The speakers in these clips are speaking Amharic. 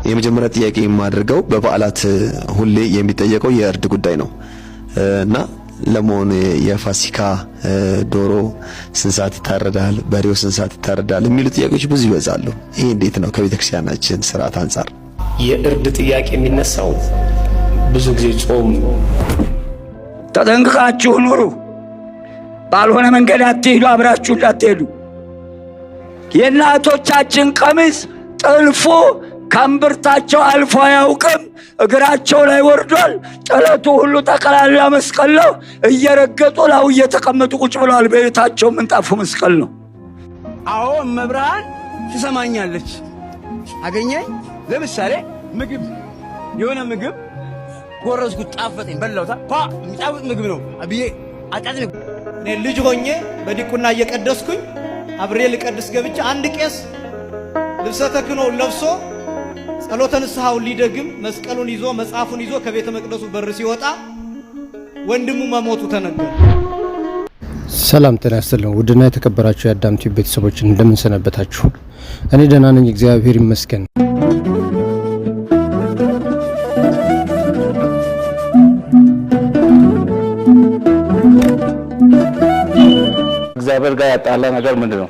የመጀመሪያ ጥያቄ የማደርገው በበዓላት ሁሌ የሚጠየቀው የእርድ ጉዳይ ነው እና ለመሆኑ የፋሲካ ዶሮ ስንት ሰዓት ይታረዳል? በሬው ስንት ሰዓት ይታረዳል? የሚሉ ጥያቄዎች ብዙ ይበዛሉ። ይሄ እንዴት ነው ከቤተክርስቲያናችን ስርዓት አንጻር? የእርድ ጥያቄ የሚነሳው ብዙ ጊዜ ጾም ተጠንቅቃችሁ ኑሩ። ባልሆነ መንገድ አትሂዱ፣ አብራችሁ እንዳትሄዱ። የእናቶቻችን ቀሚስ ጥልፉ ከእምብርታቸው አልፎ አያውቅም። እግራቸው ላይ ወርዷል። ጥለቱ ሁሉ ጠቅላላ መስቀል ነው። እየረገጡ ላው እየተቀመጡ ቁጭ ብለዋል። በቤታቸው ምንጣፉ መስቀል ነው። አዎ እመብርሃን ትሰማኛለች። አገኘኝ። ለምሳሌ ምግብ የሆነ ምግብ ጎረስኩት፣ ጣፈጠኝ፣ በላሁታ። ፓ የሚጣፍጥ ምግብ ነው ብዬ አጣጥሜ እኔ ልጅ ሆኜ በዲቁና እየቀደስኩኝ አብሬ ልቀድስ ገብቼ አንድ ቄስ ልብሰ ተክህኖውን ለብሶ ጸሎተ ንስሐውን ሊደግም መስቀሉን ይዞ መጽሐፉን ይዞ ከቤተ መቅደሱ በር ሲወጣ ወንድሙ መሞቱ ተነገረ። ሰላም ጤና ይስጥልን። ውድና የተከበራችሁ የአዳም ቲዩብ ቤተሰቦች እንደምን ሰነበታችሁ? እኔ ደህና ነኝ፣ እግዚአብሔር ይመስገን። እግዚአብሔር ጋር ያጣላ ነገር ምንድን ነው?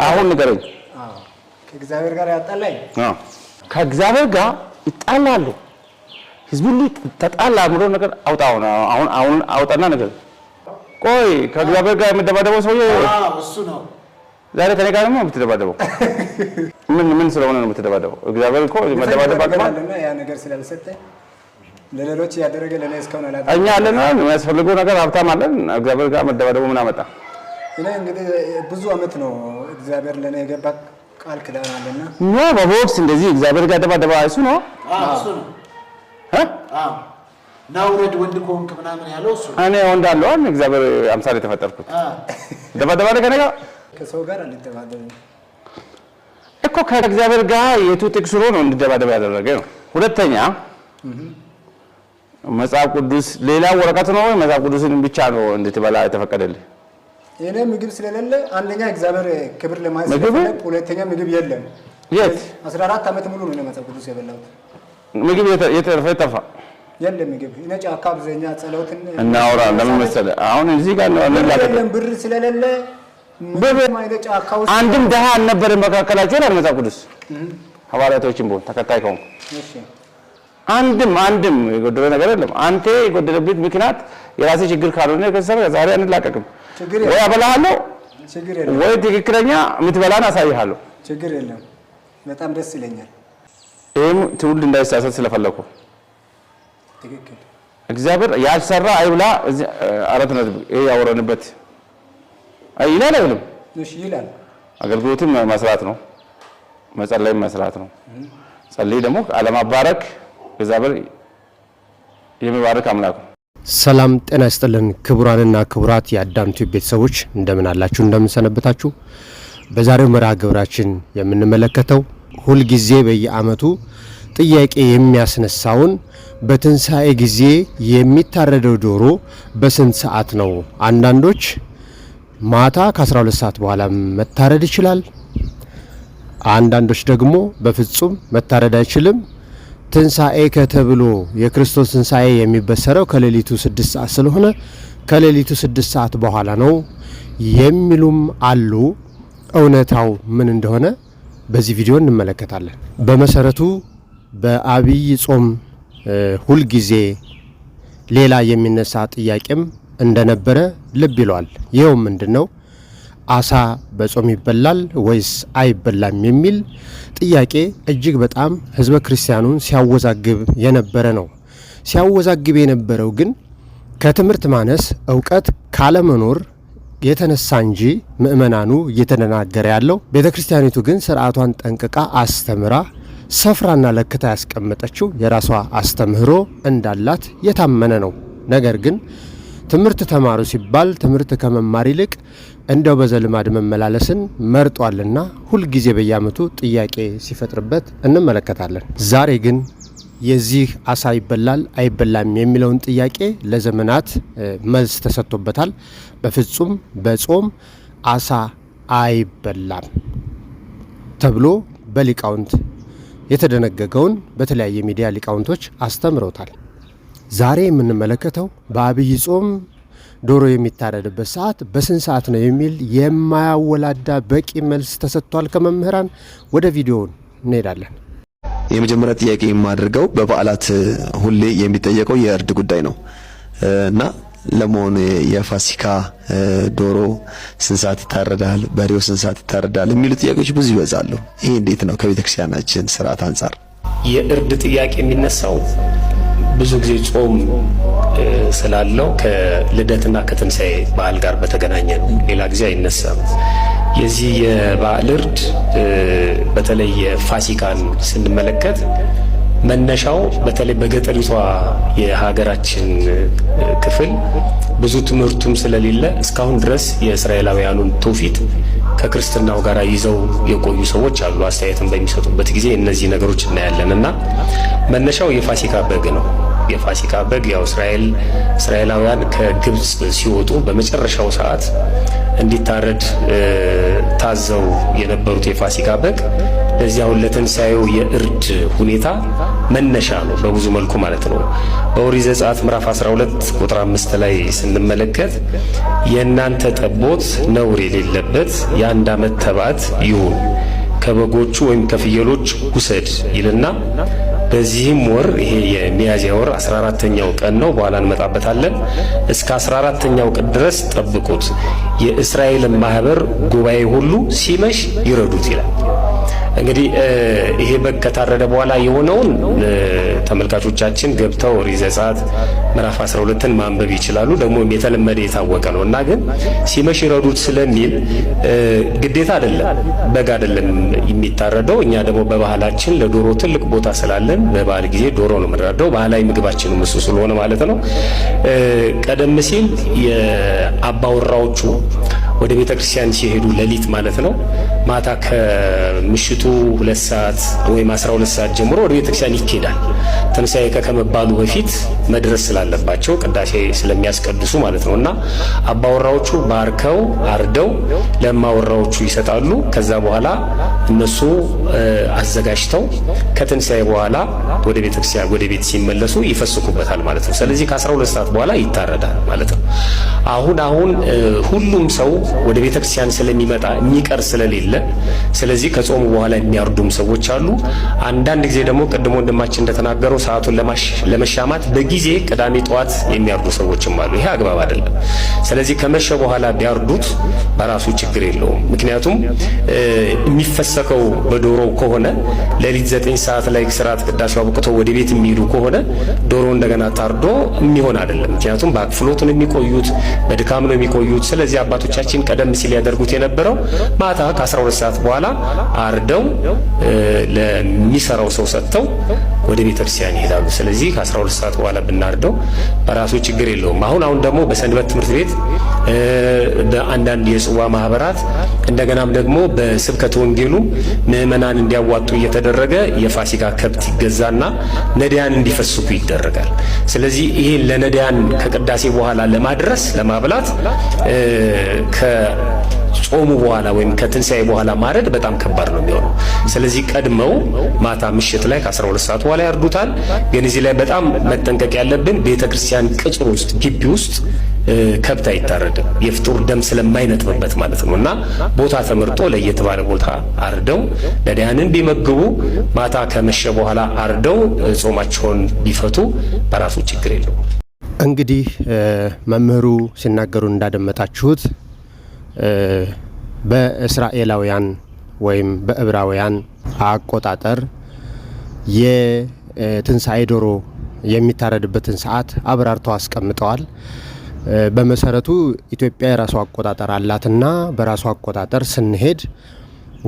አሁን ንገረኝ። ከእግዚአብሔር ጋር ያጣላኝ ከእግዚአብሔር ጋር ይጣላሉ። ህዝቡ ሁሉ ተጣላ ብሎ ነገር አውጣ። አሁን አሁን አሁን አውጣና ነገር ቆይ፣ ከእግዚአብሔር ጋር የምደባደበው ሰውዬ እሱ ነው። ዛሬ ከኔ ጋር ነው የምትደባደበው? ምን ምን ስለሆነ ነው የምትደባደበው? እግዚአብሔር እኮ መደባደብ አቅማ ያ ነገር ስላልሰጠኝ ለሌሎች ያደረገ ለእኔ እስካሁን አላደረገም። እኛ አለን የሚያስፈልገው ነገር ሀብታም አለን። እግዚአብሔር ጋር መደባደቡ ምን አመጣ? እኔ እንግዲህ ብዙ አመት ነው እግዚአብሔር ለእኔ የገባ ቃል ኪዳን አለና No በቦክስ እንደዚህ እግዚአብሔር ጋር ደባደባ እሱ ነው። እሱ ነው። ና ውረድ ወንድ ከሆንክ ምናምን ያለው እሱ ነው። እኔ ወንድ አለው አይደል? እግዚአብሔር አምሳል የተፈጠርኩት ደባደባ ከኔ ጋር ከሰው ጋር አልደባደብም እኮ ከእግዚአብሔር ጋር የቱ ጥቅስ ነው እንድደባደባ ያደረገ ነው። ሁለተኛ መጽሐፍ ቅዱስ ሌላ ወረቀት ነው ወይ መጽሐፍ ቅዱስን ብቻ ነው እንድትበላ የተፈቀደልህ? እኔ ምግብ ስለሌለ አንደኛ እግዚአብሔር ክብር ለማየት ምግብ? ስለፈለግ፣ ሁለተኛ ምግብ የለም። የት 14 ዓመት ሙሉ ነው እኔ መጽሐፍ ቅዱስ የበላሁት። ምግብ የት ጠፋ? የለም ምግብ። እኔ ጫካ አብዛኛ ጸሎትን እናውራ። ለምን መሰለህ አሁን እዚህ ጋር ነው ብር የለም፣ ብር ስለሌለ ምግብ አይደ ጫካ ውስጥ አንድም ድሃ አልነበረም መካከላቸው ይላል መጽሐፍ ቅዱስ። ሐዋርያቶችም ቢሆን ተከታይ ከሆንኩ እሺ፣ አንድም አንድም የጎደለ ነገር የለም። አንተ የጎደለበት ምክንያት የራሴ ችግር ካልሆነ ከሰረ ዛሬ አንላቀቅም። ችግር ወይ የለም፣ አበላሃለሁ ችግር የለም፣ ወይ ትክክለኛ የምትበላን አሳይሃለሁ። ችግር የለም። በጣም ደስ ይለኛል። ይህም ትውልድ እንዳይሳሳት ስለፈለኩ ትክክል። እግዚአብሔር ያልሰራ አይብላ። እዚህ 4 ነጥብ ይሄ ያወረንበት አይ ይላል አይልም? እሺ ይላል። አገልግሎትም መስራት ነው፣ መጸለይም መስራት ነው። ጸልይ ደግሞ አለማባረክ እግዚአብሔር የሚባርክ አምላክ ነው። ሰላም ጤና ይስጥልን ክቡራንና ክቡራት የአዳም ቲዩብ ቤተሰቦች እንደምን አላችሁ? እንደምን ሰነበታችሁ? በዛሬው መርሃ ግብራችን የምንመለከተው ሁልጊዜ በየዓመቱ ጥያቄ የሚያስነሳውን በትንሣኤ ጊዜ የሚታረደው ዶሮ በስንት ሰዓት ነው? አንዳንዶች ማታ ከ12 ሰዓት በኋላ መታረድ ይችላል። አንዳንዶች ደግሞ በፍጹም መታረድ አይችልም። ትንሣኤ ከተብሎ የክርስቶስ ትንሣኤ የሚበሰረው ከሌሊቱ 6 ሰዓት ስለሆነ ከሌሊቱ 6 ሰዓት በኋላ ነው የሚሉም አሉ። እውነታው ምን እንደሆነ በዚህ ቪዲዮ እንመለከታለን። በመሰረቱ በአብይ ጾም ሁልጊዜ ሌላ የሚነሳ ጥያቄም እንደነበረ ልብ ይሏል። ይኸው ምንድን ነው? አሳ በጾም ይበላል ወይስ አይበላም የሚል ጥያቄ እጅግ በጣም ሕዝበ ክርስቲያኑን ሲያወዛግብ የነበረ ነው። ሲያወዛግብ የነበረው ግን ከትምህርት ማነስ እውቀት ካለመኖር የተነሳ እንጂ ምእመናኑ እየተደናገረ ያለው ቤተ ክርስቲያኒቱ ግን ስርዓቷን ጠንቅቃ አስተምራ ሰፍራና ለክታ ያስቀመጠችው የራሷ አስተምህሮ እንዳላት የታመነ ነው። ነገር ግን ትምህርት ተማሩ ሲባል ትምህርት ከመማር ይልቅ እንደው በዘልማድ መመላለስን መርጧልና ሁልጊዜ በየዓመቱ ጥያቄ ሲፈጥርበት እንመለከታለን። ዛሬ ግን የዚህ አሳ ይበላል አይበላም የሚለውን ጥያቄ ለዘመናት መልስ ተሰጥቶበታል። በፍጹም በጾም አሳ አይበላም። ተብሎ በሊቃውንት የተደነገገውን በተለያየ ሚዲያ ሊቃውንቶች አስተምረውታል። ዛሬ የምንመለከተው በአብይ ጾም ዶሮ የሚታረድበት ሰዓት በስንት ሰዓት ነው የሚል የማያወላዳ በቂ መልስ ተሰጥቷል ከመምህራን። ወደ ቪዲዮውን እንሄዳለን። የመጀመሪያ ጥያቄ የማደርገው በበዓላት ሁሌ የሚጠየቀው የእርድ ጉዳይ ነው እና ለመሆኑ የፋሲካ ዶሮ ስንት ሰዓት ይታረዳል? በሬው ስንት ሰዓት ይታረዳል? የሚሉ ጥያቄዎች ብዙ ይበዛሉ። ይሄ እንዴት ነው ከቤተክርስቲያናችን ስርዓት አንጻር? የእርድ ጥያቄ የሚነሳው ብዙ ጊዜ ጾም ስላለው ከልደትና ከትንሣኤ በዓል ጋር በተገናኘ ነው። ሌላ ጊዜ አይነሳም። የዚህ የበዓል እርድ በተለይ የፋሲካን ስንመለከት መነሻው በተለይ በገጠሪቷ የሀገራችን ክፍል ብዙ ትምህርቱም ስለሌለ እስካሁን ድረስ የእስራኤላውያኑን ትውፊት ከክርስትናው ጋር ይዘው የቆዩ ሰዎች አሉ። አስተያየትን በሚሰጡበት ጊዜ እነዚህ ነገሮች እናያለን እና መነሻው የፋሲካ በግ ነው። የፋሲካ በግ ያው እስራኤላውያን ከግብፅ ሲወጡ በመጨረሻው ሰዓት እንዲታረድ ታዘው የነበሩት የፋሲካ በግ ለዚህ አሁን ለትንሣኤው የእርድ ሁኔታ መነሻ ነው፣ በብዙ መልኩ ማለት ነው። በኦሪት ዘጸአት ምዕራፍ 12 ቁጥር 5 ላይ ስንመለከት የእናንተ ጠቦት ነውር የሌለበት የአንድ ዓመት ተባት ይሁን፣ ከበጎቹ ወይም ከፍየሎች ውሰድ ይልና በዚህም ወር ይሄ የሚያዝያ ወር 14ተኛው ቀን ነው። በኋላ እንመጣበታለን። እስከ 14ተኛው ቀን ድረስ ጠብቁት፣ የእስራኤልን ማህበር ጉባኤ ሁሉ ሲመሽ ይረዱት ይላል። እንግዲህ ይሄ በግ ከታረደ በኋላ የሆነውን ተመልካቾቻችን ገብተው ኦሪት ዘጸአት ምዕራፍ 12ን ማንበብ ይችላሉ። ደግሞ የተለመደ የታወቀ ነው እና ግን ሲመሽ ይረዱት ስለሚል ግዴታ አይደለም፣ በግ አይደለም የሚታረደው። እኛ ደግሞ በባህላችን ለዶሮ ትልቅ ቦታ ስላለን በበዓል ጊዜ ዶሮ ነው የምንረደው። ባህላዊ ምግባችንም እሱ ስለሆነ ማለት ነው። ቀደም ሲል የአባወራዎቹ ወደ ቤተ ክርስቲያን ሲሄዱ ሌሊት ማለት ነው ማታ ከምሽቱ 2 ሰዓት ወይም 12 ሰዓት ጀምሮ ወደ ቤተ ክርስቲያን ይኬዳል። ትንሣኤ ከመባሉ በፊት መድረስ ስላለባቸው ቅዳሴ ስለሚያስቀድሱ ማለት ነው እና አባወራዎቹ ባርከው አርደው ለማወራዎቹ ይሰጣሉ። ከዛ በኋላ እነሱ አዘጋጅተው ከትንሣኤ በኋላ ወደ ቤተ ክርስቲያን ወደ ቤት ሲመለሱ ይፈስኩበታል ማለት ነው። ስለዚህ ከ12 ሰዓት በኋላ ይታረዳል ማለት ነው። አሁን አሁን ሁሉም ሰው ወደ ቤተ ክርስቲያን ስለሚመጣ የሚቀር ስለሌለ ስለዚህ ከጾሙ በኋላ የሚያርዱም ሰዎች አሉ። አንዳንድ ጊዜ ደግሞ ቅድሞ ወንድማችን እንደተናገረው ሰዓቱን ለመሻማት በጊዜ ቅዳሜ ጠዋት የሚያርዱ ሰዎችም አሉ። ይሄ አግባብ አይደለም። ስለዚህ ከመሸ በኋላ ቢያርዱት በራሱ ችግር የለውም። ምክንያቱም የሚፈሰከው በዶሮ ከሆነ ሌሊት 9 ሰዓት ላይ ስርዓት ቅዳሴው አብቅቶ ወደ ቤት የሚሄዱ ከሆነ ዶሮ እንደገና ታርዶ የሚሆን አይደለም። ምክንያቱም በአክፍሎት ነው የሚቆዩት፣ በድካም ነው የሚቆዩት። ስለዚህ አባቶቻችን ቀደም ሲል ያደርጉት የነበረው ማታ ከ12 ሰዓት በኋላ አርደው ለሚሰራው ሰው ሰጥተው ወደ ቤተክርስቲያን ይሄዳሉ። ስለዚህ ከ12 ሰዓት በኋላ ብናርደው በራሱ ችግር የለውም። አሁን አሁን ደግሞ በሰንበት ትምህርት ቤት በአንዳንድ የጽዋ ማህበራት እንደገናም ደግሞ በስብከተ ወንጌሉ ምዕመናን እንዲያዋጡ እየተደረገ የፋሲካ ከብት ይገዛና ነዳያን እንዲፈስኩ ይደረጋል። ስለዚህ ይሄን ለነዳያን ከቅዳሴ በኋላ ለማድረስ ለማብላት ከጾሙ በኋላ ወይም ከትንሣኤ በኋላ ማረድ በጣም ከባድ ነው የሚሆነው። ስለዚህ ቀድመው ማታ ምሽት ላይ ከ12 ሰዓት በኋላ ያርዱታል። ግን እዚህ ላይ በጣም መጠንቀቅ ያለብን ቤተ ክርስቲያን ቅጽር ውስጥ ግቢ ውስጥ ከብት አይታረድም፣ የፍጡር ደም ስለማይነጥብበት ማለት ነው። እና ቦታ ተመርጦ ለየት ባለ ቦታ አርደው ነዳያንን ቢመግቡ ማታ ከመሸ በኋላ አርደው ጾማቸውን ቢፈቱ በራሱ ችግር የለውም። እንግዲህ መምህሩ ሲናገሩ እንዳደመጣችሁት በእስራኤላውያን ወይም በዕብራውያን አቆጣጠር የትንሣኤ ዶሮ የሚታረድበትን ሰዓት አብራርተው አስቀምጠዋል። በመሰረቱ ኢትዮጵያ የራሷ አቆጣጠር አላትና በራሷ አቆጣጠር ስንሄድ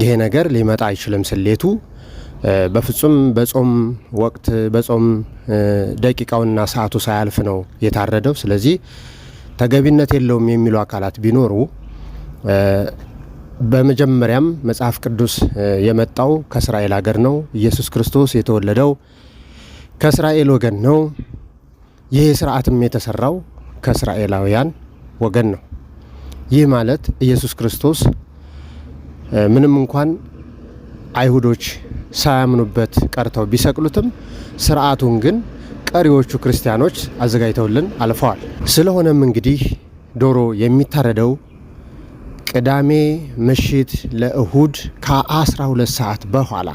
ይሄ ነገር ሊመጣ አይችልም። ስሌቱ በፍጹም በጾም ወቅት በጾም ደቂቃውና ሰዓቱ ሳያልፍ ነው የታረደው። ስለዚህ ተገቢነት የለውም የሚሉ አካላት ቢኖሩ በመጀመሪያም መጽሐፍ ቅዱስ የመጣው ከእስራኤል ሀገር ነው። ኢየሱስ ክርስቶስ የተወለደው ከእስራኤል ወገን ነው። ይህ ስርዓትም የተሰራው ከእስራኤላውያን ወገን ነው። ይህ ማለት ኢየሱስ ክርስቶስ ምንም እንኳን አይሁዶች ሳያምኑበት ቀርተው ቢሰቅሉትም ስርዓቱን ግን ቀሪዎቹ ክርስቲያኖች አዘጋጅተውልን አልፈዋል። ስለሆነም እንግዲህ ዶሮ የሚታረደው ቅዳሜ ምሽት ለእሁድ ከ12 ሰዓት በኋላ።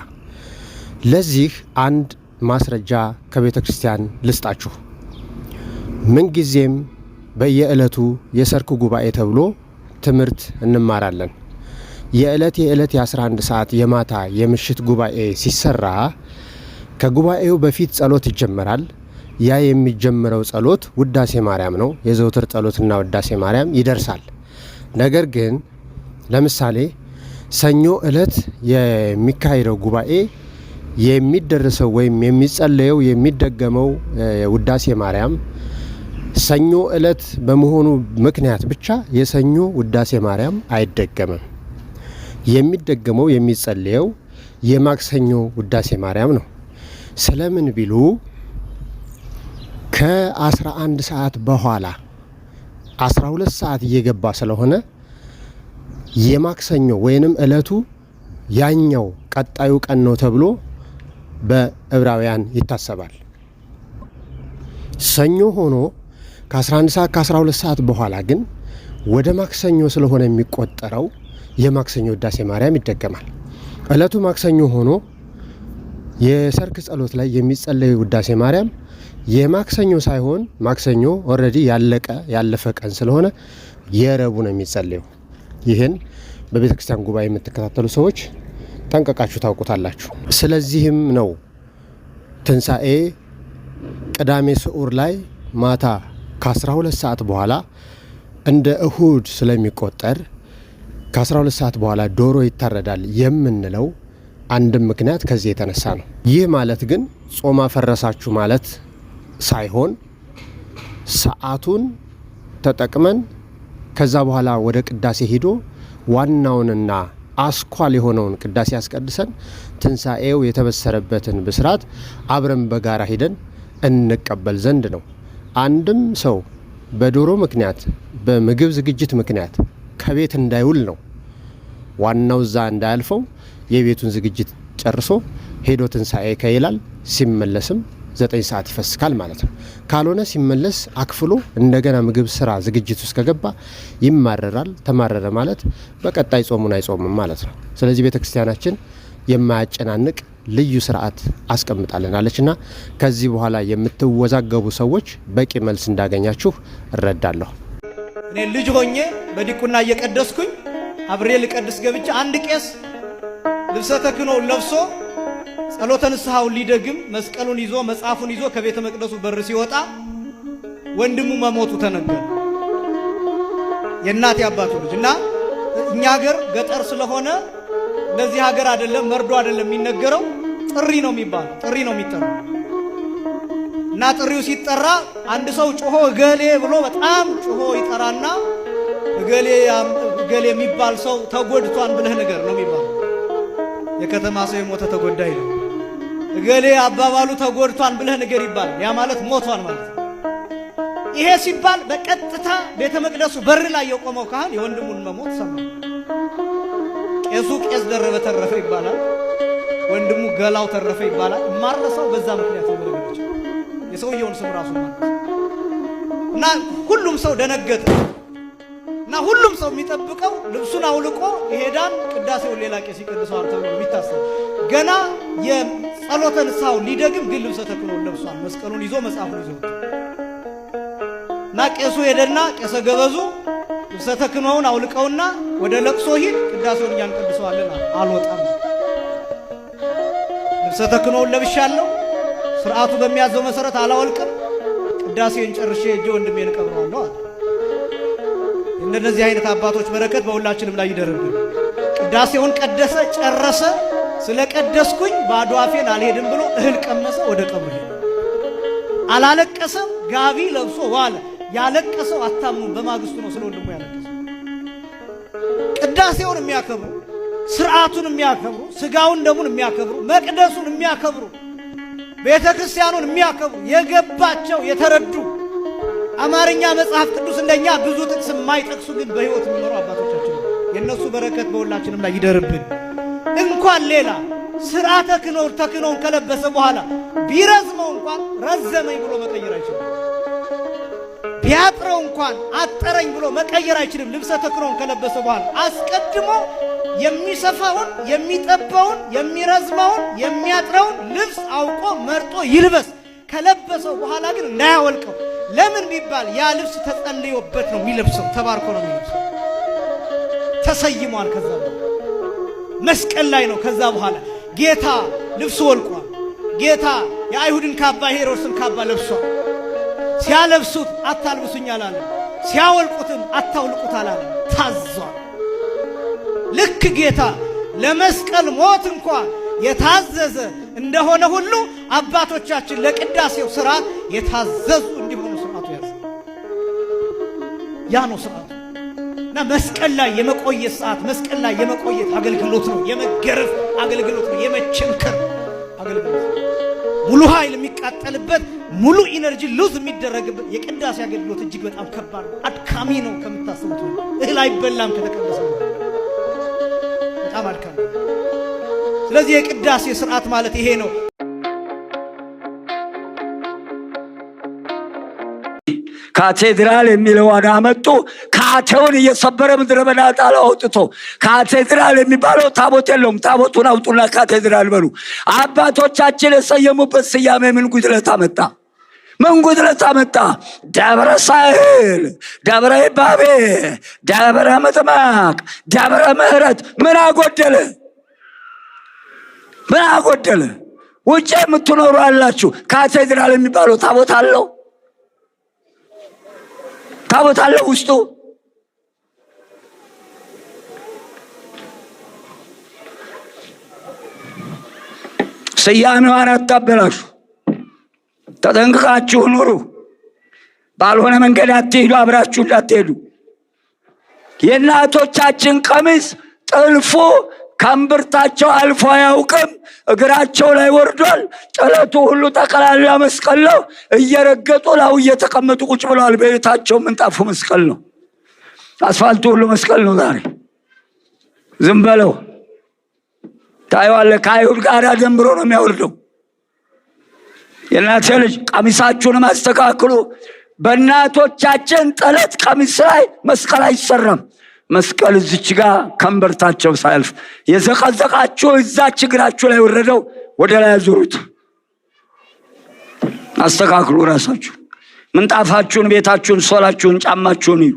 ለዚህ አንድ ማስረጃ ከቤተ ክርስቲያን ልስጣችሁ። ምንጊዜም በየዕለቱ የሰርክ ጉባኤ ተብሎ ትምህርት እንማራለን። የዕለት የዕለት የ11 ሰዓት የማታ የምሽት ጉባኤ ሲሰራ ከጉባኤው በፊት ጸሎት ይጀመራል። ያ የሚጀምረው ጸሎት ውዳሴ ማርያም ነው። የዘውትር ጸሎትና ውዳሴ ማርያም ይደርሳል። ነገር ግን ለምሳሌ ሰኞ ዕለት የሚካሄደው ጉባኤ የሚደርሰው ወይም የሚጸለየው የሚደገመው ውዳሴ ማርያም ሰኞ ዕለት በመሆኑ ምክንያት ብቻ የሰኞ ውዳሴ ማርያም አይደገምም። የሚደገመው የሚጸለየው የማክሰኞ ውዳሴ ማርያም ነው። ስለምን ቢሉ ከ11 ሰዓት በኋላ 12 ሰዓት እየገባ ስለሆነ የማክሰኞ ወይንም ዕለቱ ያኛው ቀጣዩ ቀን ነው ተብሎ በዕብራውያን ይታሰባል። ሰኞ ሆኖ ከ11 ሰዓት ከ12 ሰዓት በኋላ ግን ወደ ማክሰኞ ስለሆነ የሚቆጠረው የማክሰኞ ውዳሴ ማርያም ይደገማል። ዕለቱ ማክሰኞ ሆኖ የሰርክ ጸሎት ላይ የሚጸለይ ውዳሴ ማርያም የማክሰኞ ሳይሆን ማክሰኞ already ያለቀ ያለፈ ቀን ስለሆነ የረቡ ነው የሚጸለየው። ይህን በቤተ ክርስቲያን ጉባኤ የምትከታተሉ ሰዎች ጠንቀቃችሁ ታውቁታላችሁ። ስለዚህም ነው ትንሣኤ ቅዳሜ ስዑር ላይ ማታ ከ12 ሰዓት በኋላ እንደ እሁድ ስለሚቆጠር ከ12 ሰዓት በኋላ ዶሮ ይታረዳል የምንለው አንድም ምክንያት ከዚህ የተነሳ ነው። ይህ ማለት ግን ጾም አፈረሳችሁ ማለት ሳይሆን ሰዓቱን ተጠቅመን ከዛ በኋላ ወደ ቅዳሴ ሂዶ ዋናውንና አስኳል የሆነውን ቅዳሴ አስቀድሰን ትንሣኤው የተበሰረበትን ብስራት አብረን በጋራ ሂደን እንቀበል ዘንድ ነው። አንድም ሰው በዶሮ ምክንያት በምግብ ዝግጅት ምክንያት ከቤት እንዳይውል ነው። ዋናው እዛ እንዳያልፈው የቤቱን ዝግጅት ጨርሶ ሄዶ ትንሣኤ ከይላል፣ ሲመለስም 9 ሰዓት ይፈስካል ማለት ነው። ካልሆነ ሲመለስ አክፍሎ እንደገና ምግብ ስራ ዝግጅት ውስጥ ከገባ ይማረራል። ተማረረ ማለት በቀጣይ ጾሙን አይጾምም ማለት ነው። ስለዚህ ቤተ ክርስቲያናችን የማያጨናንቅ ልዩ ስርዓት አስቀምጣልናለችና ከዚህ በኋላ የምትወዛገቡ ሰዎች በቂ መልስ እንዳገኛችሁ እረዳለሁ። እኔ ልጅ ሆኜ በዲቁና እየቀደስኩኝ አብሬ ልቀድስ ገብቼ አንድ ቄስ ልብሰ ተክህኖውን ለብሶ ጸሎተ ንስሐውን ሊደግም መስቀሉን ይዞ መጽሐፉን ይዞ ከቤተ መቅደሱ በር ሲወጣ ወንድሙ መሞቱ ተነገረ። የእናት ያባቱ ልጅ እና እኛ ሀገር ገጠር ስለሆነ ለዚህ ሀገር አይደለም መርዶ አይደለም የሚነገረው፣ ጥሪ ነው የሚባለው፣ ጥሪ ነው የሚጠራው። እና ጥሪው ሲጠራ አንድ ሰው ጮሆ እገሌ ብሎ በጣም ጮሆ ይጠራና እገሌ እገሌ የሚባል ሰው ተጎድቷን ብለህ ነገር ነው የሚባለው። የከተማ ሰው የሞተ ተጎዳ ይላል። እገሌ አባባሉ ተጎድቷን ብለህ ነገር ይባላል። ያ ማለት ሞቷን ማለት ነው። ይሄ ሲባል በቀጥታ ቤተ መቅደሱ በር ላይ የቆመው ካህን የወንድሙን መሞት ሰማ። ቄሱ ቄስ ደረበ ተረፈ ይባላል። ወንድሙ ገላው ተረፈ ይባላል። ማረሰው በዛ ምክንያት ነው። በነገራችን የሰውየውን ስም ራሱ ማለት እና ሁሉም ሰው ደነገጠ። እና ሁሉም ሰው የሚጠብቀው ልብሱን አውልቆ ይሄዳል፣ ቅዳሴውን ሌላ ቄስ ይቀድሰዋል ተብሎ የሚታሰብ ገና የጸሎተ ንስሐውን ሊደግም ግን ልብሰ ተክህኖውን ለብሷል። መስቀሉን ይዞ መጽሐፉን ይዞ እና ቄሱ ሄደና ቄሰ ገበዙ ልብሰ ተክህኖውን አውልቀውና ወደ ለቅሶ ሂድ፣ ቅዳሴውን እኛ እንቀድሰዋለን። አልወጣም፣ ልብሰ ተክህኖውን ለብሻለሁ፣ ስርዓቱ በሚያዘው መሰረት አላወልቅም፣ ቅዳሴን ጨርሼ ሄጄ ወንድሜን እቀብረዋለሁ አለ። እንደነዚህ አይነት አባቶች በረከት በሁላችንም ላይ ይደርብን። ቅዳሴውን ቀደሰ፣ ጨረሰ። ስለ ቀደስኩኝ ባዶ አፌን አልሄድም ብሎ እህል ቀመሰ፣ ወደ ቀብሩ ሄደ። አላለቀሰም፣ ጋቢ ለብሶ ዋለ። ያለቀሰው አታምኑም፣ በማግስቱ ነው ስለ ወንድሙ ያለቀሰው። ቅዳሴውን የሚያከብሩ ስርዓቱን የሚያከብሩ ስጋውን ደሙን የሚያከብሩ መቅደሱን የሚያከብሩ ቤተ ክርስቲያኑን የሚያከብሩ የገባቸው የተረዱ አማርኛ መጽሐፍ ቅዱስ እንደኛ ብዙ ጥቅስ የማይጠቅሱ ግን በሕይወት የሚኖሩ አባቶቻችን ነው። የእነሱ በረከት በሁላችንም ላይ ይደርብን። እንኳን ሌላ ስርዓተ ተክህኖውን ከለበሰ በኋላ ቢረዝመው እንኳን ረዘመኝ ብሎ መቀየር አይችልም። ቢያጥረው እንኳን አጠረኝ ብሎ መቀየር አይችልም። ልብሰ ተክህኖውን ከለበሰ በኋላ አስቀድሞ የሚሰፋውን፣ የሚጠባውን፣ የሚረዝመውን፣ የሚያጥረውን ልብስ አውቆ መርጦ ይልበስ። ከለበሰው በኋላ ግን እንዳያወልቀው። ለምን ቢባል ያ ልብስ ተጸልዮበት ነው የሚለብሰው፣ ተባርኮ ነው የሚለብሰው። ተሰይሟል። ከዛ በኋላ መስቀል ላይ ነው። ከዛ በኋላ ጌታ ልብሱ ወልቋል። ጌታ የአይሁድን ካባ የሄሮድስን ካባ ለብሷል። ሲያለብሱት አታልብሱኝ አላለም። ሲያወልቁትም አታውልቁት አላለም። ታዟል። ልክ ጌታ ለመስቀል ሞት እንኳን የታዘዘ እንደሆነ ሁሉ አባቶቻችን ለቅዳሴው ስርዓት የታዘዙ እንዲሆኑ ስርዓቱ ያዘ። ያ ነው ስርዓቱ። እና መስቀል ላይ የመቆየት ሰዓት፣ መስቀል ላይ የመቆየት አገልግሎት ነው። የመገረፍ አገልግሎት ነው። የመቸንከር አገልግሎት ነው። ሙሉ ኃይል የሚቃጠልበት፣ ሙሉ energy lose የሚደረግበት የቅዳሴ አገልግሎት እጅግ በጣም ከባድ ነው። አድካሚ ነው ከምታስቡት። እህል አይበላም ከተቀደሰ፣ በጣም አድካሚ። ስለዚህ የቅዳሴ ስርዓት ማለት ይሄ ነው። ካቴድራል የሚለውን አመጡ። ካቴውን እየሰበረ ምድረ በዳ ጣለው አውጥቶ። ካቴድራል የሚባለው ታቦት የለውም። ታቦቱን አውጡና ካቴድራል በሉ። አባቶቻችን የሰየሙበት ስያሜ ምን ጉድለት አመጣ? ምን ጉድለት አመጣ? ደብረ ሳህል፣ ደብረ ይባቤ፣ ደብረ ምጥማቅ፣ ደብረ ምሕረት ምን አጎደለ? ምን አጎደለ? ውጭ የምትኖሩ አላችሁ። ካቴድራል የሚባለው ታቦት አለው? ታቦት አለው ውስጡ? ስያሜዋን አታበላሹ። ተጠንቅቃችሁ ኑሩ። ባልሆነ መንገድ አትሄዱ፣ አብራችሁ እንዳትሄዱ። የእናቶቻችን ቀሚስ ጥልፉ ከእምብርታቸው አልፎ አያውቅም። እግራቸው ላይ ወርዷል። ጥለቱ ሁሉ ጠቅላላ መስቀል ነው። እየረገጡ ላው እየተቀመጡ ቁጭ ብለዋል። በቤታቸው ምንጣፉ መስቀል ነው። አስፋልቱ ሁሉ መስቀል ነው። ዛሬ ዝም በለው ታየዋለህ። ከአይሁድ ጋር ደንብሮ ነው የሚያወርደው። የእናቴ ልጅ ቀሚሳችሁንም አስተካክሉ። በእናቶቻችን ጥለት ቀሚስ ላይ መስቀል አይሰራም። መስቀል እዚች ጋር ከእምብርታቸው ሳያልፍ የዘቀዘቃችሁ እዛች እግራችሁ ላይ ወረደው ወደ ላይ አዙሩት። አስተካክሉ ራሳችሁ። ምንጣፋችሁን፣ ቤታችሁን፣ ሶላችሁን፣ ጫማችሁን እዩ።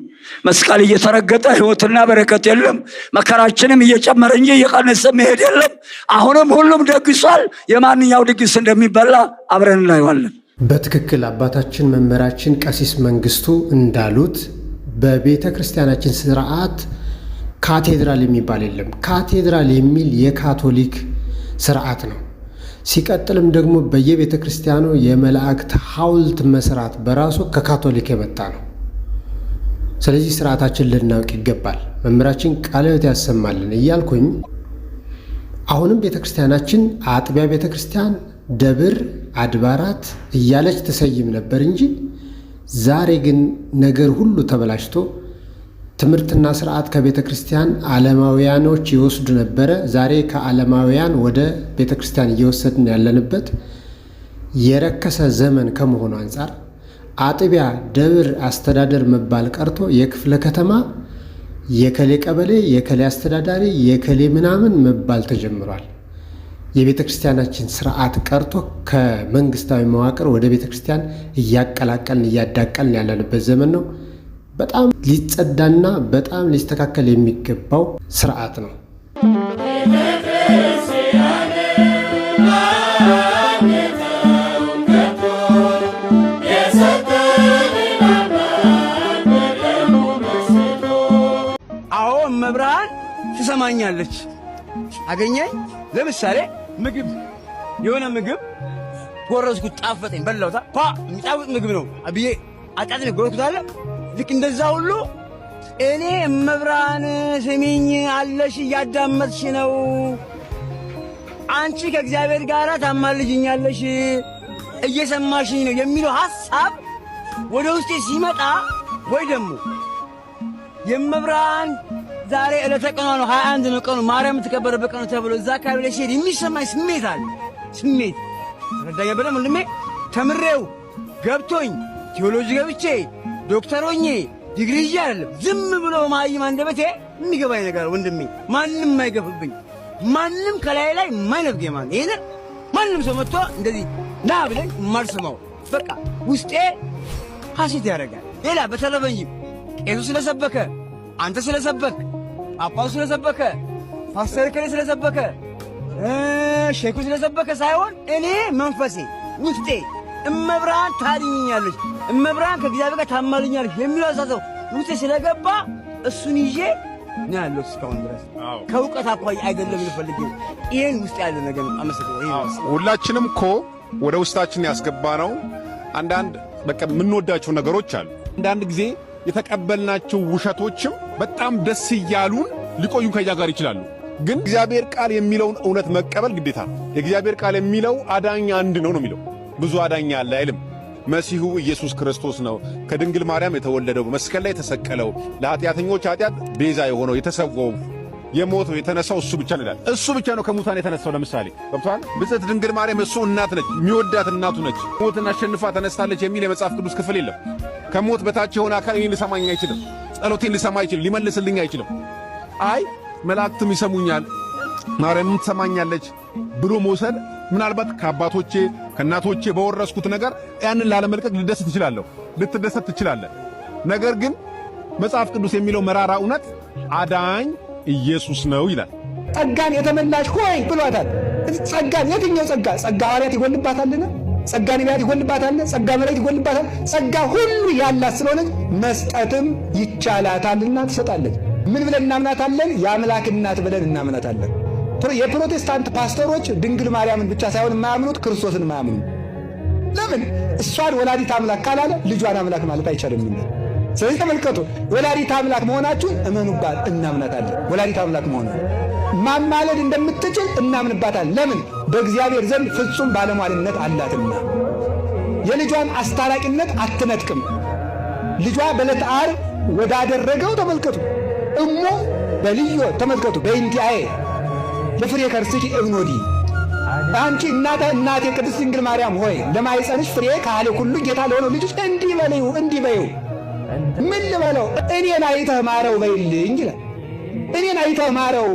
መስቀል እየተረገጠ ሕይወትና በረከት የለም። መከራችንም እየጨመረ እንጂ እየቀነሰ መሄድ የለም። አሁንም ሁሉም ደግሷል። የማንኛው ድግስ እንደሚበላ አብረን እናየዋለን። በትክክል አባታችን መምህራችን ቀሲስ መንግስቱ እንዳሉት በቤተ ክርስቲያናችን ስርዓት ካቴድራል የሚባል የለም። ካቴድራል የሚል የካቶሊክ ስርዓት ነው። ሲቀጥልም ደግሞ በየቤተ ክርስቲያኑ የመላእክት ሐውልት መስራት በራሱ ከካቶሊክ የመጣ ነው። ስለዚህ ስርዓታችን ልናውቅ ይገባል። መምህራችን ቃለ ሕይወት ያሰማልን እያልኩኝ አሁንም ቤተ ክርስቲያናችን አጥቢያ ቤተ ክርስቲያን፣ ደብር፣ አድባራት እያለች ትሰይም ነበር እንጂ ዛሬ ግን ነገር ሁሉ ተበላሽቶ ትምህርትና ስርዓት ከቤተ ክርስቲያን ዓለማውያኖች ይወስዱ ነበረ። ዛሬ ከዓለማውያን ወደ ቤተ ክርስቲያን እየወሰድን ያለንበት የረከሰ ዘመን ከመሆኑ አንጻር አጥቢያ፣ ደብር፣ አስተዳደር መባል ቀርቶ የክፍለ ከተማ የከሌ ቀበሌ፣ የከሌ አስተዳዳሪ፣ የከሌ ምናምን መባል ተጀምሯል። የቤተ ክርስቲያናችን ስርዓት ቀርቶ ከመንግስታዊ መዋቅር ወደ ቤተ ክርስቲያን እያቀላቀልን እያዳቀልን ያለንበት ዘመን ነው። በጣም ሊጸዳና በጣም ሊስተካከል የሚገባው ስርዓት ነው። አዎ እመብርሃን ትሰማኛለች። አገኘኝ። ለምሳሌ ምግብ የሆነ ምግብ ጎረስኩት፣ ጣፈጠኝ፣ በላሁት። ኳ የሚጣፍጥ ምግብ ነው ብዬ አጣጥሜ ጎረስኩት አለ። ልክ እንደዛ ሁሉ እኔ እመብርሃን ስሚኝ አለሽ፣ እያዳመጥሽ ነው። አንቺ ከእግዚአብሔር ጋር ታማልጅኛለሽ፣ እየሰማሽኝ ነው የሚለው ሐሳብ ወደ ውስጤ ሲመጣ ወይ ደግሞ የእመብርሃን ዛሬ ዕለተ ቀኗ ነው፣ 21 ነው ቀኑ፣ ማርያም የምትከበርበት ቀኑ ተብሎ እዛ አካባቢ ላይ ሲሄድ የሚሰማኝ ስሜት አለ። ስሜት ረዳኛ በደምብ ወንድሜ። ተምሬው ገብቶኝ ቴዎሎጂ ገብቼ ዶክተር ሆኜ ዲግሪ ይዤ አይደለም። ዝም ብሎ በመሀይም አንደበቴ የሚገባኝ ነገር ወንድሜ፣ ማንም የማይገፍብኝ፣ ማንም ከላይ ላይ የማይነፍገኝ ማለት ይሄንን ማንም ሰው መጥቶ እንደዚህ ና ብለኝ የማልሰማው በቃ ውስጤ ሐሴት ያደርጋል። ሌላ በተረፈ እንጂ ቄሱ ስለሰበከ፣ አንተ ስለሰበክ፣ ጳጳሱ ስለሰበከ፣ ፓስተር ከሌ ስለሰበከ፣ ሼኩ ስለሰበከ ሳይሆን እኔ መንፈሴ ውስጤ እመብርሃን ታድኛለች፣ እመብርሃን ከእግዚአብሔር ጋር ታማልኛለች የሚለው አስተሳሰብ ውስጤ ስለገባ እሱን ይዤ ነው ያለሁት እስካሁን ድረስ። ከእውቀት አኳያ አይደለም ልፈልግ፣ ይሄን ውስጥ ያለ ነገር ነው። አመሰግናለሁ። ሁላችንም እኮ ወደ ውስጣችን ያስገባ ነው አንዳንድ በቃ የምንወዳቸው ነገሮች አሉ። አንዳንድ ጊዜ የተቀበልናቸው ውሸቶችም በጣም ደስ እያሉን ሊቆዩን ከኛ ጋር ይችላሉ። ግን እግዚአብሔር ቃል የሚለውን እውነት መቀበል ግዴታ ነው። የእግዚአብሔር ቃል የሚለው አዳኝ አንድ ነው ነው የሚለው። ብዙ አዳኝ አለ አይልም። መሲሁ ኢየሱስ ክርስቶስ ነው። ከድንግል ማርያም የተወለደው፣ በመስቀል ላይ የተሰቀለው፣ ለኃጢአተኞች ኃጢአት ቤዛ የሆነው፣ የተሰዋው፣ የሞተው፣ የተነሳው እሱ ብቻ ነው ይላል። እሱ ብቻ ነው ከሙታን የተነሳው። ለምሳሌ ገብቶሃል? ብጽዕት ድንግል ማርያም እሱ እናት ነች፣ የሚወዳት እናቱ ነች። ሞትን አሸንፋ ተነስታለች የሚል የመጽሐፍ ቅዱስ ክፍል የለም። ከሞት በታች የሆነ አካል እኔን ሊሰማኝ አይችልም። ጸሎቴን ሊሰማ አይችልም። ሊመልስልኝ አይችልም። አይ መላእክትም ይሰሙኛል፣ ማርያምም ትሰማኛለች ብሎ መውሰድ ምናልባት ከአባቶቼ ከእናቶቼ በወረስኩት ነገር ያንን ላለመልቀቅ ልደሰት እችላለሁ፣ ልትደሰት ትችላለህ። ነገር ግን መጽሐፍ ቅዱስ የሚለው መራራ እውነት አዳኝ ኢየሱስ ነው ይላል። ጸጋን የተመላሽ ሆይ ብሏታል። ጸጋን የትኛው ጸጋ? ጸጋ ሐዋርያት ይጎልባታልን? ጸጋ ነቢያት ይጎልባታል? ጸጋ መላእክት ይጎልባታል? ጸጋ ሁሉ ያላት ስለሆነች መስጠትም ይቻላታልና ትሰጣለች። ምን ብለን እናምናታለን? የአምላክ እናት ብለን እናምናታለን። የፕሮቴስታንት ፓስተሮች ድንግል ማርያምን ብቻ ሳይሆን የማያምኑት ክርስቶስን የማያምኑ ለምን? እሷን ወላዲት አምላክ ካላለ ልጇን አምላክ ማለት አይቻልም። ስለዚህ ተመልከቱ፣ ወላዲት አምላክ መሆናችሁን እመኑባት፣ እናምናታለን። ወላዲት አምላክ መሆኗን ማማለድ እንደምትችል እናምንባታለን። ለምን? በእግዚአብሔር ዘንድ ፍጹም ባለሟልነት አላትና። የልጇን አስታራቂነት አትነጥቅም። ልጇ በዕለተ ዓርብ ወዳደረገው ተመልከቱ። እሞ በልዮ ተመልከቱ፣ በእንቲአዬ ለፍሬ ከርስኪ እብኖዲ፣ አንቺ እናተ እናቴ ቅድስት ድንግል ማርያም ሆይ ለማኅፀንሽ ፍሬ ካህሌ ሁሉ ጌታ ለሆነው ልጅሽ እንዲህ በለው፣ እንዲህ በይው። ምን ልበለው? እኔን አይተህ ማረው በይልኝ ይላል። እኔን አይተህ ማረው፣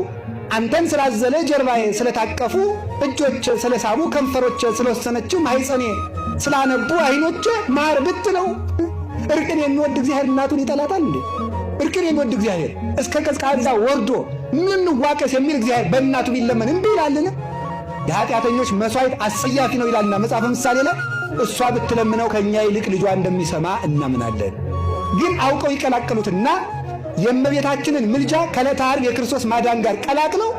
አንተን ስላዘለ ጀርባዬ፣ ስለታቀፉ እጆች፣ ስለሳሙ ከንፈሮች፣ ስለወሰነችው ማኅፀኔ፣ ስላነቡ አይኖቼ ማር ብትለው እርቅን የሚወድ እግዚአብሔር እናቱን ይጠላታል እንዴ? እርቅን የሚወድ እግዚአብሔር እስከ ቀዝቃዛ ወርዶ ምን ዋቀስ የሚል እግዚአብሔር በእናቱ ቢለመን እምቢ ይላልን? የኃጢአተኞች መስዋዕት አስጸያፊ ነው ይላልና መጽሐፈ ምሳሌ ላይ። እሷ ብትለምነው ከኛ ይልቅ ልጇ እንደሚሰማ እናምናለን። ግን አውቀው ይቀላቅሉትና የእመቤታችንን ምልጃ ከዕለተ ዓርብ የክርስቶስ ማዳን ጋር ቀላቅለው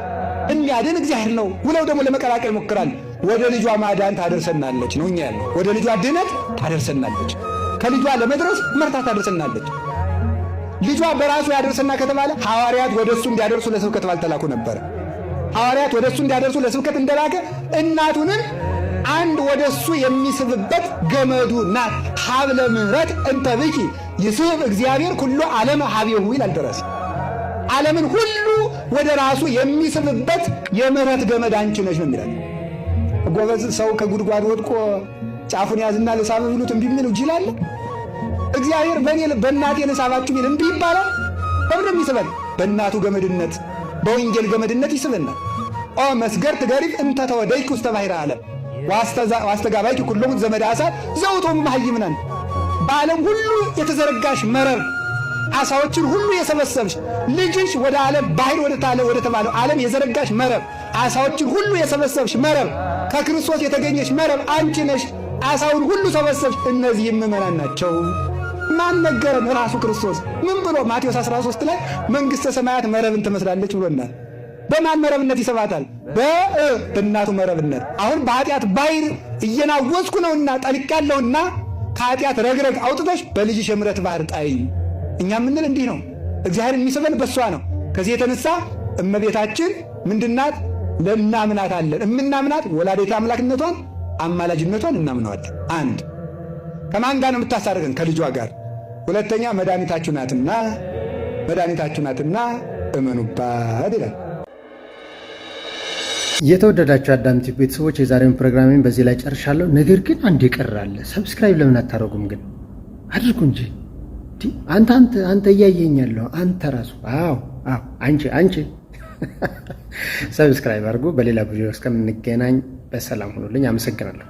የሚያድን እግዚአብሔር ነው ብለው ደግሞ ለመቀላቀል ይሞክራል። ወደ ልጇ ማዳን ታደርሰናለች ነው እኛ ያልነው። ወደ ልጇ ድነት ታደርሰናለች። ከልጇ ለመድረስ መርታ ታደርሰናለች። ልጇ በራሱ ያደርሰና ከተባለ ሐዋርያት ወደ እሱ እንዲያደርሱ ለስብከት ባልተላኩ ነበረ። ሐዋርያት ወደ እሱ እንዲያደርሱ ለስብከት እንደላከ እናቱንም አንድ ወደ እሱ የሚስብበት ገመዱ ናት። ሀብለ ምሕረት እንተ ብኪ ይስብ እግዚአብሔር ኩሎ ዓለመ ሀቤሁ ይላል ደራሲ። ዓለምን ሁሉ ወደ ራሱ የሚስብበት የምሕረት ገመድ አንቺ ነሽ ነው የሚላት። ጎበዝ፣ ሰው ከጉድጓድ ወድቆ ጫፉን ያዝና ልሳብ ብሉት እምቢ የሚል ጅል አለ? እግዚአብሔር በእኔ በእናቴ ልሳባችሁ ቢል እምቢ ይባላል? በምን ነው የሚስበን? በእናቱ ገመድነት፣ በወንጌል ገመድነት ይስበናል። ኦ መስገርት ገሪፍ እንተ ተወደይኩ ውስተ ባሕረ ዓለም ዋስተጋባይኪ ኩሎሙ ዘመደ ዓሣ ዘውእቶሙ መሃይምናን፣ በዓለም ሁሉ የተዘረጋሽ መረብ፣ ዓሣዎችን ሁሉ የሰበሰብሽ፣ ልጅሽ ወደ ዓለም ባህር ወደ ተባለው ዓለም የዘረጋሽ መረብ፣ ዓሣዎችን ሁሉ የሰበሰብሽ መረብ፣ ከክርስቶስ የተገኘሽ መረብ አንቺ ነሽ። ዓሣውን ሁሉ ሰበሰብሽ። እነዚህም ምዕመናን ናቸው። ማን ነገረን? ራሱ ክርስቶስ ምን ብሎ ማቴዎስ 13 ላይ መንግሥተ ሰማያት መረብን ትመስላለች ብሎናል። በማን መረብነት ይስባታል? በእናቱ መረብነት። አሁን በኃጢአት ባሕር እየናወዝኩ ነውና ጠልቄያለሁና ከኃጢአት ረግረግ አውጥተሽ በልጅሽ የምሕረት ባህር ጣይኝ። እኛ የምንል እንዲህ ነው። እግዚአብሔር የሚስበን በሷ ነው። ከዚህ የተነሳ እመቤታችን ምንድናት? ለእናምናታለን። እምናምናት ወላዲተ አምላክነቷን አማላጅነቷን እናምነዋለን። አንድ ከማን ጋር ነው የምታሳርገን? ከልጇ ጋር። ሁለተኛ መድኃኒታችሁ ናትና መድኃኒታችሁ ናትና እመኑባት ይላል። የተወደዳችሁ አዳም ቲዩብ ቤተሰቦች፣ የዛሬውን ፕሮግራሜን በዚህ ላይ ጨርሻለሁ። ነገር ግን አንድ የቀረ አለ። Subscribe ለምን አታደርጉም ግን? አድርጉ እንጂ። አንተ አንተ አንተ እያየኛለሁ። አንተ ራሱ፣ አዎ፣ አንቺ አንቺ subscribe አድርጉ። በሌላ ቪዲዮ እስከምንገናኝ በሰላም ሁኑልኝ። አመሰግናለሁ።